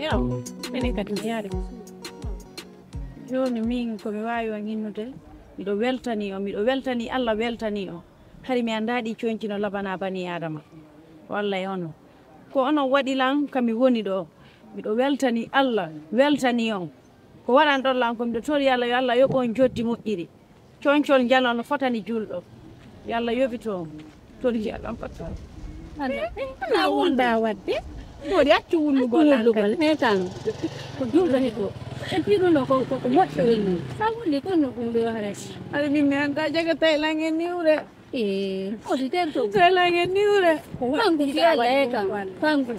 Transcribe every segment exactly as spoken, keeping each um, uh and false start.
Yaw, minen kadi mi yaari. Jooni min ko mi waawi on innude, miɗo weltani on, miɗo weltani Allah, weltani on. Hari mi anndaa ɗi coñci no labana bani Aadama. Wallay onon. Ko onon waɗi lan ka mi woni ɗo. Miɗo weltani Allah, weltani on. Ko waɗanɗon lan ko miɗo tori Allah, yo Allah yoɓ on joddi moƴƴiri. Coñcol njano no fotani julɗo. Yo Allah yoɓito on. Torki Allah on fotani. Ana wulda wadde. Moodi accu wullugol an kadi. Netan. Ko julɗo hito. E piɗuno ko ko moƴƴo woni. Sa wulli ko no ɗum ɗo hare. Aɗa min mi anndaa jagatay lan e niwre. Eh, odi ten to. Tela nge niwre. Kanko si Allah e kan. Kanko.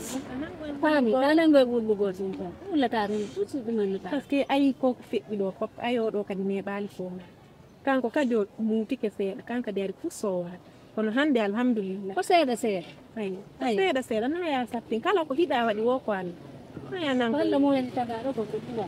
Fami, ɗana ngoy wullugo ɗum kan. Wullata ɗum, tout ce que ɗum annata. Parce que ayi ko feƴƴi ɗo fof, ayi oɗo kadi neɓaali fof. Kanko kadi o muutike seeɗa, kanko kadi ari fof sowa. Kono hannde alhamdulillah. Ko seeɗa seeɗa. Ayi, ayi. Seeɗa seeɗa, na ya sattin. Kala ko hiɗa waɗi wo ko an. Na ya nan. Walla mo en tagaɗo ko ko ɗuwa.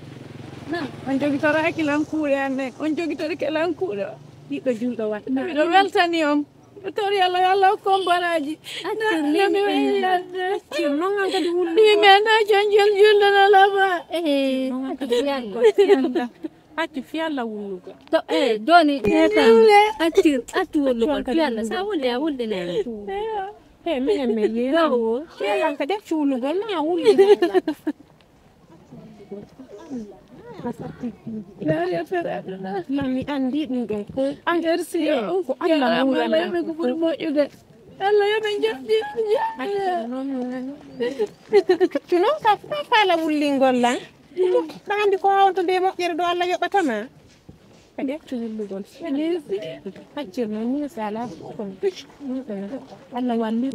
Na. On jogitoraki lan kuuɗe an ɗen. On jogitorake lan kuuɗe. Ɓiɗɗo julɗo waɗ. Miɗo weltani on. Miɗo tori Allah, yo Allah hokku on baraaji. Accir. Na, na mi weltande. Accir, non an kadi wullu. Mi mena jonjol julɗo no lama. Eh, non an kadi wullu. Accu fiyalla wullugo. To, eh, joni, netan. Accir, accu wullugo. Fiyalla, sa wulli, a wulli nene. Eyo. He, minen min yeeyi. Yo. Fiyalla kadi accu wullugol, ma wulli. Mami andi ɗum ɗon ko an. Merci. Ɗum ko Allah. Yalla Allah yoɓe ko ɓuri moƴƴude. Allah yoɓe joɗɗi. Accu noon ka fa fala wullingol lan. Ɗa andi ko on to nde moƴƴere ɗo Allah yoɓatama. Kadi accu wullugol. Merci. Accir noon ni sala. Allah walli.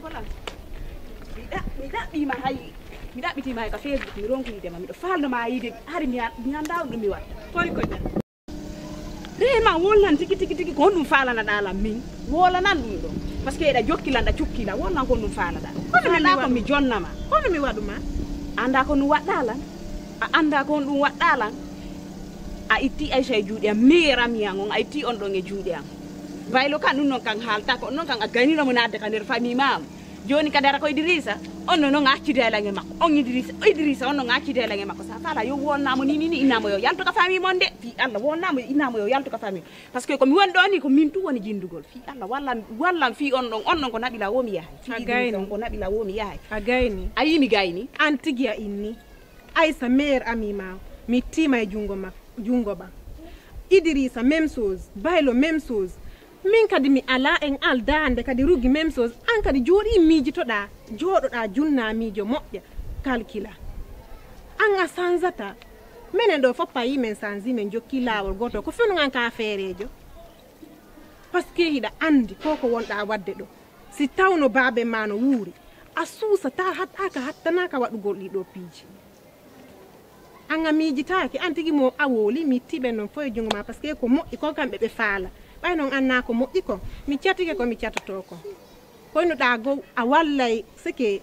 Kola, mi ɗa- mi ɗaɓɓiima hay, mi ɗaɓɓitiima hay ka Facebook, mi ronki yiide ma, miɗo faalno ma yiide, hari mi an- mi anndaa on ɗum mi waɗta. Koni ko nder? Reen ma wolnan tigi tigi tigi ko honɗum faalanaɗaa lan min? Wolanan ɗum ɗo. Parce que eɗa jokki lan, ɗa cukki lan, wolnan ko honɗum faalaɗaa. Kono mi Faalaɗaa ko mi jonna ma. Kono mi waɗu ma? Anndaa ko ɗum waɗɗaa lan. A anndaa ko honɗum waɗɗaa lan. A itti Aisha e juuɗe am, meilleur ami an on, a itti on ɗon e juuɗe am. Baylo kan ɗum non kan haalta ko, on non kan a gaynino mo naatde ka nder famille ma am. Jooni ka dara ko Idrissa, on non non a accide lan e makko. On Idrissa, Idrissa on non a accide lan e makko. Sa faala yo wonnamo ni ni ni innamo yo yaltu ka famille mon de. Fi Allah wonnamo innamo yo yaltu ka famille. Parce que ko mi woni ɗo ni ko min tu woni jindugol. Fi Allah wallan wallan fi on ɗon, on ɗon ko naɓila wo mi yahay. Fi A Idrissa gayni. On ko naɓila wo mi yahay. A gayni. A yi mi gayni. An tigi a inni. Aysa meilleur ami ma, mi tima e jungo ma, jungo ba. Idrissa même chose, Baylo même chose. Min kadi mi ala en al daande kadi rugi même chose. An kadi jooɗi miijitoɗa, jooɗoɗa junna miijo moƴƴa, kalkila. An a sanzata. Menen ɗo fof payi men sanzi men jokki laawol goto. Ko fewno an ka feerejo. Parce que hiɗa andi ko ko wonɗa wadde ɗo. Si tawno baabe ma no wuuri, a suusata haɗaka hattanaka waɗugol ɗiɗo piiji. An a miijitaake, an tigi mo a wowli, mi itti ɓen non fof e junngo ma, parce que ko moƴƴi kon kamɓe ɓe faala. Ɓay non an naa ko moƴƴi kon, mi catike ko mi catoto kon. Koyno ɗa gow a wallay seke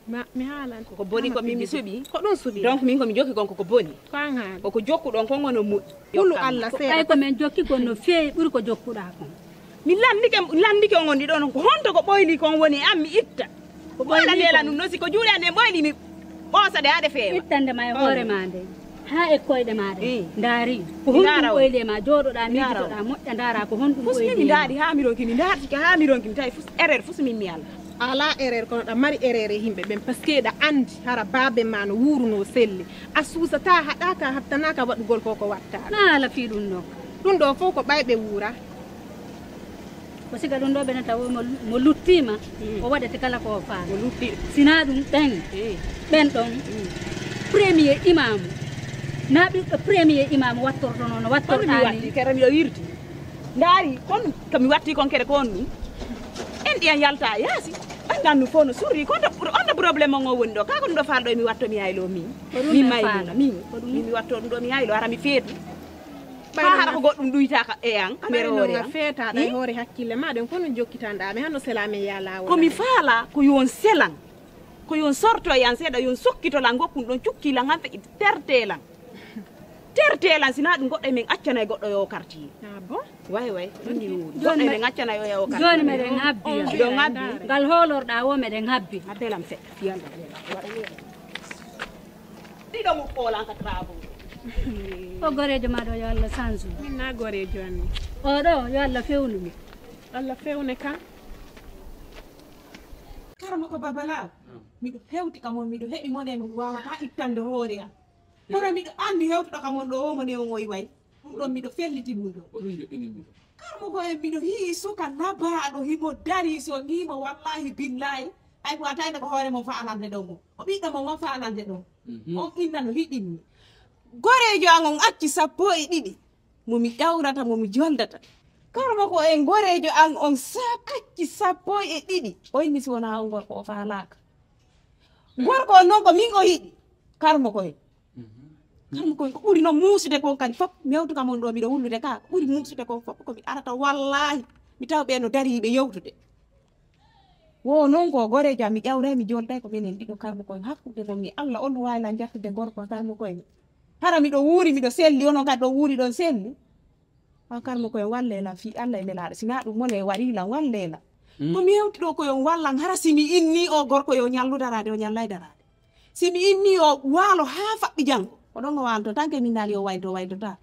ma mi haalan. Koko boni ko min mi suɓi. Ko ɗum suɓi. Donc min ko mi jokki kon koko boni. Ko an haali. Koko jokkuɗon kon ngono moƴƴi. Hulu Allah seeɗa. Ɓay ko min jokki kon no feewi ɓuri ko jokkuɗa kon. Mi lanndike, lanndike on on ɗiɗo non ko honto ko ɓoyli kon woni an mi itta. Ko ɓoyli kon. Waɗa ndeela ɗum noon si ko juuɗe an ɗen ɓoyli mi ɓoosa ɗe haa ɗe feewa. Ittande ma e hoore ma nde. Haa e koyɗe ma ɗe. Eh. Ndaari. Ko honɗum ɓoyli e ma jooɗoɗa miijitoɗa moƴƴa ndaara ko honɗum ɓoyli e ma. Fus min mi ndaari haa mi ronki mi ndaartike haa mi ronki mi tawi fus erreur fus min mi ala. A alaa erreur kono ɗa mari erreur e yimɓe ɓen parce que ɗa anndi hara baabe ma no wuuruno selli. A suusata haɗaka hattanaka waɗugol ko ko watta. Na ala fii ɗum ɗo. Ɗum ɗo fof ko ɓayɓe wuura. Ko siga ɗum ɗo ɓene taw mo, mo luttiima o waɗete kala ko o faala. Mo lutti. Sina ɗum ɓen ɓen ɗon premier imaamu na ɓiɗɗo premier imaamu wattortono no wattorɗa ni. Kere miɗo wirti ndaari kon ko mi watti kon kere ko on ɗum en ɗiyan yalta yaasi. Ɓay ngannu fof no surri ko on ɗo problème on o woni ɗo ka ko ɗum ɗo faal ɗo mi watto mi yaylo min. Min maymuna min min mi watto ɗum ɗo mi yaylo ara mi feetu. Haa hara ko goɗɗum ɗuytaaka e an ka nder hoore am feetaaɗa e hoore hakkille ma ɗen kono jokkitanɗa mi hano sela men ya laawol ko mi faala ko yon selan ko yon sorto e an seeɗa yon sokkito lan gokkun ɗon cukki lan han feƴi terte lan terte lan sina ɗum goɗɗo e men accana e goɗɗo yo quartier ah bon way way ɗum ni wuuri goɗɗo e men accana yo yawo quartier joni meɗen habbi ɗo habbi ngal hoolorɗa o meɗen habbi habbelam seɗɗa fiyanta ɗiɗo mo poolan ka travaux o goreejo maɗo yo allah sansu min na goreejo anni oɗo yo allah fewnu mo allah fewne kan karama ko babalal miɗo hewti kam on miɗo heɓi mone mi wawata ittande hoore am kono miɗo andi hewtuɗo kam on ɗo o mone on oy way ɗum ɗon miɗo felliti ɗum ɗo karama ko en miɗo hii suka nabaɗo himo dari so nimo wallahi billahi ay ko atayde ko hoore mon faalande ɗo mo o ɓiɗɗo mon on faalande ɗo on inna no hiɗinmi goreejo an on acci sappo e ɗiɗi mo mi ƴawrata mo mi joldata karma ko en goreejo an on sa acci sappo e ɗiɗi o inni si wona on gorko o faalaaka gorko on noon ko min o yiɗi karma ko en karma ko en ko ɓuri noon muusude kon kadi fof mi hewtu kam on ɗo miɗo wullude ka ko ɓuri muusude kon fof ko mi arata wallahi mi taw ɓe no dariiɓe yewtude wo noon ko goreejo am mi ƴawray mi jolday ko minen ɗiɗo karmo koye hakkude mon mi allah on no wawi lan jattude gorko karmo koye hara miɗo wuuri miɗo selli onon kadi ɗo wuuri ɗon selli on karmo koye walle lan fii allah e nelaɗo sina ɗum mone wari lan walle lan ko mi hewti ɗo koye on wallan hara si mi inni o gorko yo ñallu darade o ñallay darade si mi inni o waalo haa faɓɓi janngo ko ɗon o waalto tan ke min naali o wayto waytota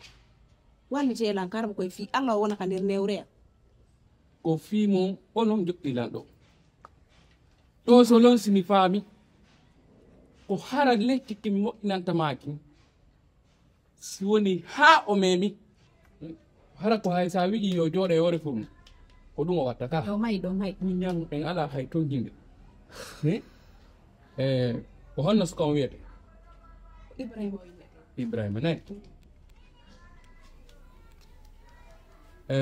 wallite lan karmo koye fii allah o wona ka nder newre am ko fii mon onon joɗɗi lan ɗo ɗo so lon si mi faami ko hara lekki ki mi moƴƴinanta maa kin si woni haa o memi hara ko hay sa wiƴi yo jooɗo e hoore furno ko ɗum o watta ka ɗo may ɗo may min ñan en ala hay tonjinde e ko honno suka on wiyete ibrahima o innete ibrahima nayi e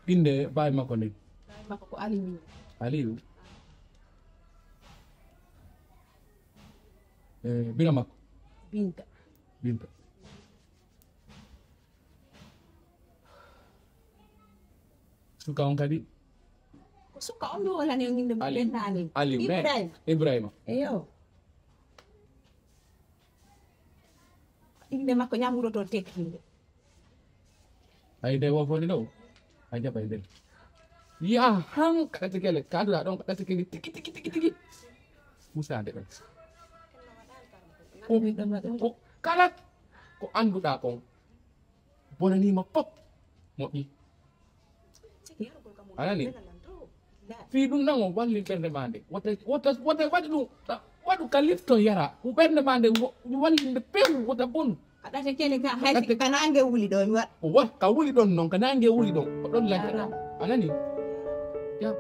inde bawi makko nden bawi makko ko aliyu aliyu Eh, bira makko. Binta. Binta. Suka on kadi? Ko suka on ɗo wala ne inde mo Ali. Ɓennaani. Ali, men. Ibrahima. Ibrahima. Eyo. Inde makko ñamuro toon tekkinde. Ay, nde wo foni ɗo. A jaɓay nde. Ya han kaɗa tekele, kaɗuɗa ɗon kaɗa tekele tigi, tigi, tigi, tigi. Musaade ɗon. Ko, ko kala ko annduɗa kon. Bonaniima fof moƴƴi. A nani? Fii ɗum ɗon o walli ɓernde maa nde. Wota, wota, wota waɗu ɗum, waɗu ka lifto yara. Ɓernde maa nde wo-, walli nde pew, wota bonu. Aɗa kele ka, hay si ka naange wuli ɗo, mi waɗ. Wa, ka wuli ɗon non, ka naange wuli ɗon. Ko ɗon lagga. Yara. A nani? Ya.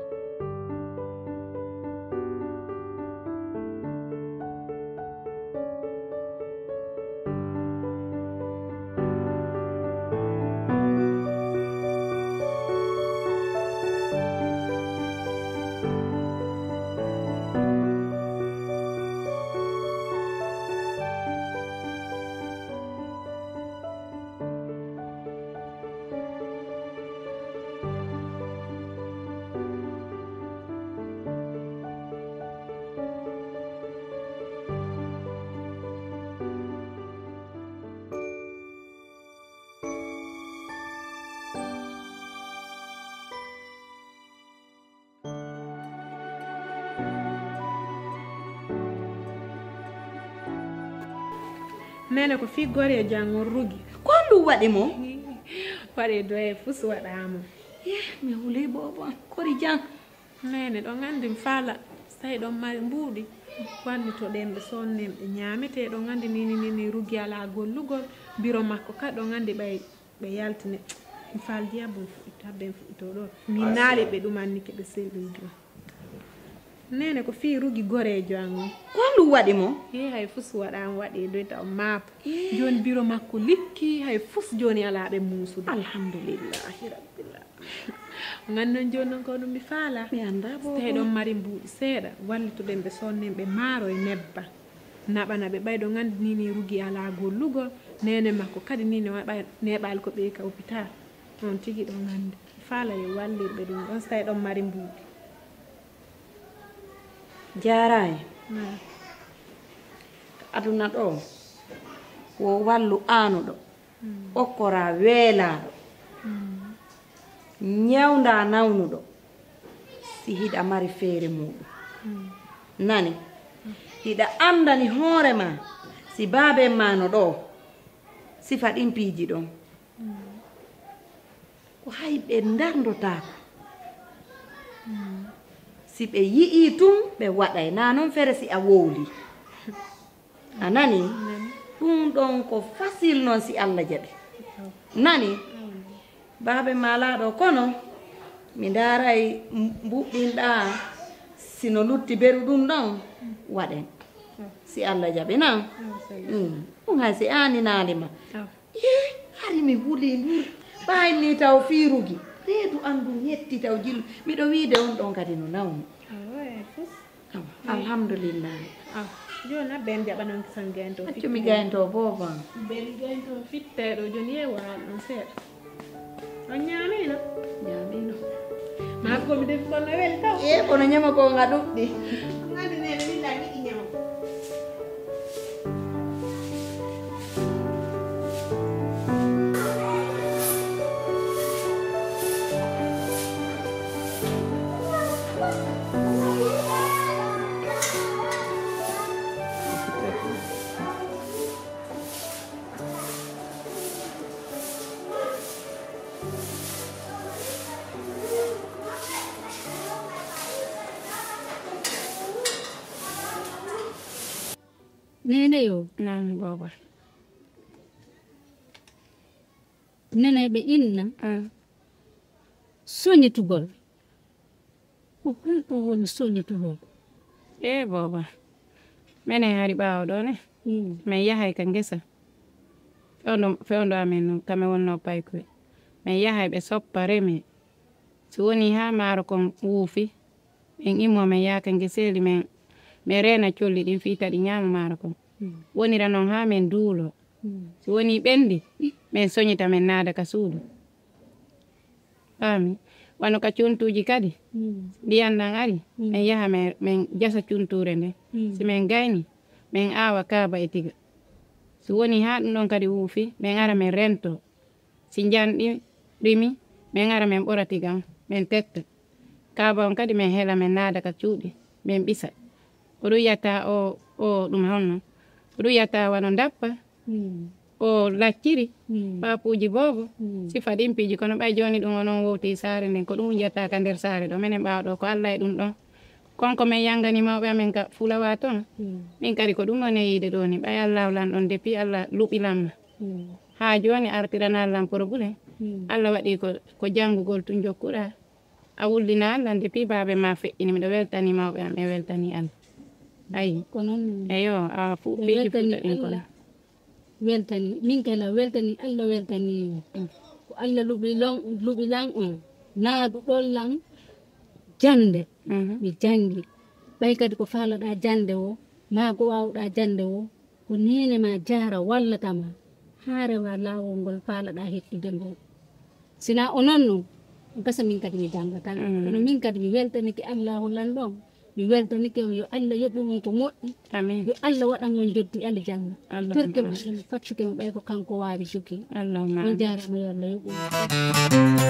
Neene ko fii goreejo an on rugi. Ko honɗum waɗi mo? Waɗee doye fus waɗaa mo. Yee, mi hulii boobo an. Kori jam. Neene, ɗon anndi mi faala, so tawi ɗon mari mbuuɗi, wallitoɗen ɓe, sonnen ɓe ñaametee. Ɗon anndi ni, ni, ni, ni rugi alaa gollugol, biro makko ka ɗon anndi ɓay ɓe yaltine. Mi faal diya bon fuɗɗito, habben fuɗɗito ɗo. Mi naali ɓe ɗum anni ke ɓe sel ɗum ɗum. Neene ko fii rugi goreejo an on. Ko honɗum waɗi mo? Yee, hay fus waɗaa mo, waɗee doy taw maapo. Yee. Jooni biro makko likki, hay fus jooni alaa ɓe muusude. Alhamdulillahi rabbil alamin. Nganndon jooni non ko ɗum mi faala. Mi anndaa. So tawi ɗon mari mbuuɗi seeɗa, wallitoɗen ɓe, sonnen ɓe maaro e nebban. Naɓana ɓe ɓay ɗon anndi ni, ni rugi alaa gollugol. Neene makko kadi ni ne wa-, ɓay neeɓaali ko ɓeyi ka hôpital. On tigi ɗon anndi. Faala yo wallirɓe ɗum ɗon so tawi ɗon mari mbuuɗi. Jaaraay. Mm. Aduna ɗo, wo wallu aanuɗo. Mm. Okkoraa weelaaɗo. Mm. Ñawndaa nawnuɗo. Si hiɗa mari feere muuɗum. Mm. Nani? Hiɗa anndani hoore maa, si baaben maa no ɗo, sifa ɗin piiji ɗon. Mm. Ko hay ɓe ndarndotaako. Mm. Si ɓe yi'ii tun, ɓe waɗay. Naa non fere si a wowlii. A nani? Nani. Ɗum ɗon ko fasil non si Alla jaɓi. Nani? Baabe maa laaɗo kono mi ndaaray mbuɓɓinɗaa si no lutti beru ɗum ɗon waɗen. Si Alla jaɓi na. Mm. Ɗum hay si aaninaali ma. Ee, hari mi wuli ndur. Ɓaay ni taw fiirugi. Reedu an ndun yetti taw jillu. Miɗo wiide on ɗon kadi no nawni. Awa, e fus. Awa, alhamdulillahi. Awa, jooni na ben jaɓa non kisan gaynto. Accu mi gaynto booban. Ben gaynto fitteɗo jooni yewa non seeɗa. On ñaamiino? Ñaamiino. Maa ko mi defi kono weli taw. Ee, kono ñama ko nga ɗuɗɗi. Ngadi nene ni la yiɗi ñama. Nene yo. Nani booba. Nene ɓe inna. Mm. Soñitugol. Ko honɗum woni soñitugol? Ee booba. Menen hari ɓaawo ɗoo ne. Mm. Men yahay ka ngesa. Fewndo, fewndo amen non, kame wonno paykoy. Men yahay ɓe soppa reme. Si woni haa maaro kon wuufi, men immo men yaaka ngeseeli men, men reena colli ɗin fii ta ɗi ñaama maaro kon. Wonira noon haa min nduuloo. Si wonii ɓenndi, min soñita, min naada ka suudu. Faami? Wano ka cuntuuji kadi, ndiyan ɗan ari, min yaha min, min jasa cuntuure nden. Si min gayni, min aawa kaaba e tiga. Si wonii haa ɗum ɗon kadi wuufi, min ara min rentoo. Si njanɗi rimi, min ara min ɓora tiga on, min tetta. Kaaba on kadi min hela, min naada ka cuuɗi, min ɓisa. Ko ɗum yetta o, o ɗum honno? Ko ɗum yetta wano ndappa, o lacciri, papuuji boobo, sifa ɗin piiji. Kono ɓay jooni ɗum onon wowti saare nden, ko ɗum yetta ka nder saare ɗo. Minen ɓaawo ɗo ko Alla e ɗum ɗon. Kon ko min yangani mawɓe amen ka Fulawa ton. Min kadi ko ɗum woni e yiide ɗo ni. Ɓay Alla lan ɗon, depuis Alla luɓilan ma. Haa jooni artiranaa lan problème. Alla waɗi ko, ko janngugol tun jokkuɗaa. A wullina Alla, nde fii baabe ma feƴƴini, miɗo weltani mawɓe am, e weltani Alla. Ayi. Ko noon. Eyo, a fu-, ɓe piiji weltani fuɗɗa ɗin kono. Alla. Weltani, min kala weltani Alla, weltani. Ko Alla luɓi lon-, luɓi lan on. Naadu ɗon lan jannde. Mhm. Mi janngi. Ɓay kadi ko faalaɗaa jannde o, maa ko waawɗaa jannde o, ko neene ma jaara wallata ma haa rewa laawol ngol faalaɗaa hettude ngol. Sinaa o noon non, gasa min kadi mi janngataa. Mm. Kono min kadi mi weltanike Allaahu lan ɗon. Mi weltanike on, yo Alla yoɓu on ko moƴƴi. Amin. Yo Alla waɗan on joddi aljanna. Allahumma amin. Torke mo Alla, mi faccude mo ɓay ko kanko waawi jogii. Allahumma amin. On jaaraama, yo Alla yoɓu on.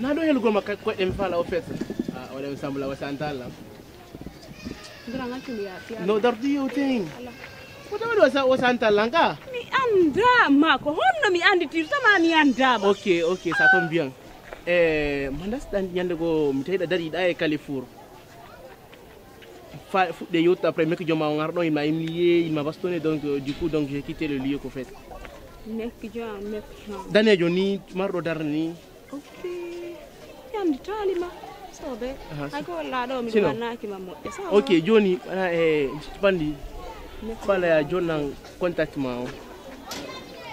Na ɗo helugol ma ka-, koyɗe mi faala o fesa. Ah, wala mi sambula wa santala. Ndura nga cumi ya fiya. No, dar do you think? Ko tawa ɗo sa-, o santala nga? Mi anda ma ko honno mi anditirta ma mi anda ma. Ok, ok, ça tombe bien. Eh, mandas dan ñande go mi tawi da dari da e Carrefour. Fa-, fuɗɗe yewtude après, mekki joom ma o ngar ɗon, il m'a humilié, il m'a bastonné, donc, euh, du coup, donc, j'ai quitté le lieu, ko fait. Mekki joom, mekki joom. Daneejo ni, marɗo darde ni. Ok. Yandi taali ma, sobe. Aha, ay ko walla ɗo, mi sinon, wannaki ma moƴƴa, ça va. Ok, jooni, wona e capanɗe fala ya jonnan contact ma o.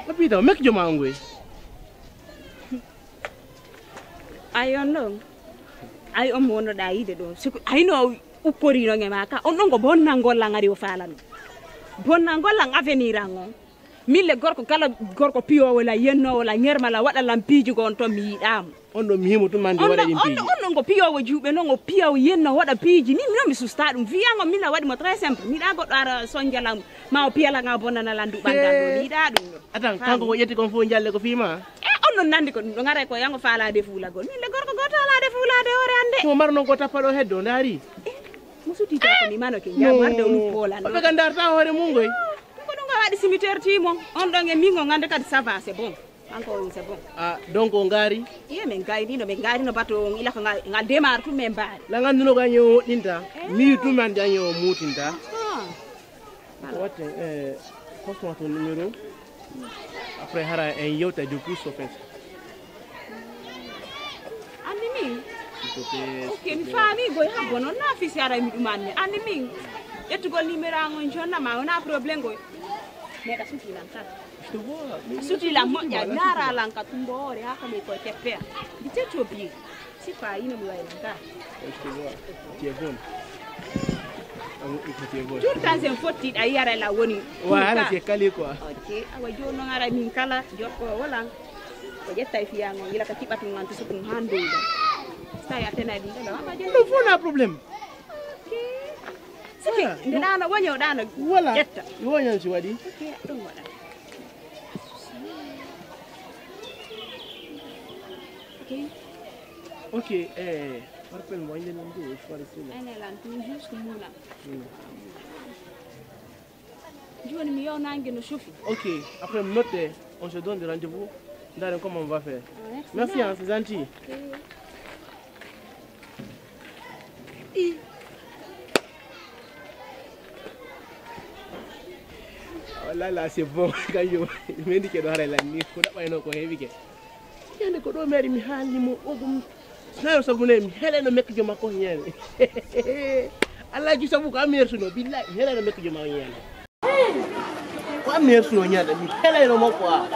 Ko ɓii taw, mekki joom ma o ngoy. Ay on ɗon. Ay on mo wonnoɗaa yiide ɗon. Siko, ay no ukkorino nge ma ka. On ɗon ko bonnangol lan ari o faalano. Bonnangol lan avenir an on. Min le gorko kala gorko piyoowo la, yennoowo la, ñerma la, waɗa lan piiji go on ton mi yiɗaamo. On ɗon mi himo tun mandi on waɗa ɗon, ɗin on piiji. Ɗon, on ɗon ko piyoowo juuɓe non, o piya o yenna o waɗa piiji. Min, min mi susta ɗum. Fiyango min la waɗi mo très simple. Mi yiɗa goɗɗo ara sonja lan, ma o piya lan, a bonnana lan du ɓangal ɗo. Mi yiɗa ɗum ɗo. Atan, kanko ko ƴetti kon fof jalle ko fii ma? E on non nandi ko ɗum ɗo ngara ko yango faalaade fuulagol. Min le gorko gooto alaade fuulaade hoore ande. Mo mar non ko tappa ɗo heddo, ndaari? E, mo suti ta ko mi mano ke jaabu arde o nuppo lan. Ɓe ka ndarta hoore mum goy. Ko ɗum ko waɗi cimetière ti mon. On ɗon e min o ngande kadi ça va, c'est bon. Kanko o c'est bon. Ah, donc o ngaari? Iye, min gaynino, min gaynino bato on ila ko ngal, ngal démarre tum min mbaari. La nganduno ko año woɗɗinta. Eh. Mi tum andi año mutinta. Ah. Ko watte, eh, hosma ton numéro. Après hara en yewta de plus au fait. Anndi min? Ok, mi faami goy habbo noon na fisi ara mi ɗum anndi. Anndi min? Ƴettugol numéro an on jonna ma wona problème goy. Meɗa suti lan tan. Suti lan moƴƴa, ñaara lan ka tumbo hoore haa ko mi koy teppea. Di tetto biye. Sipa yino mi wayla ka. Je te vois. Tu es bonne. Amu iko tu es bonne. Tout temps en fotti da yara la woni. Wa ala je kali quoi. Ok, awa jono ngara min kala jokko wala. Ko ƴetta e fiyango yila ka tiɓatu ngan to sukum han dow. Sa ya tena ɗin ɗo ma je. No fona problème. Ok. Siki nde ɗano woño ɗano. Voilà. Ƴetta. Woño si waɗi. Ok, ɗum waɗa. Ok. Ok, eh, par rappel mo inde non de fare sila. Ene lan toujours ko muna. Joni mi yo nangue no chofi. Ok, après mi notte, on se donne rendez-vous. Ndaren comment on va faire. Ah, merci. Merci, hein, c'est gentil. Ok. Lala, c'est bon. Kanjum. Mendi ke ɗo haray lanni. Ko ɗaɓɓayno ko heɓi ke. Ñande ko ɗo mi ari mi haalni mo o ɗum. Nayo sabu ne mi heɗeno mekkijo makko ñande. Alaaji sabu ko a mersuno billahi mi heɗeno mekkijo makko ñande. Ko a mersuno ñande mi heɗeno mo quoi.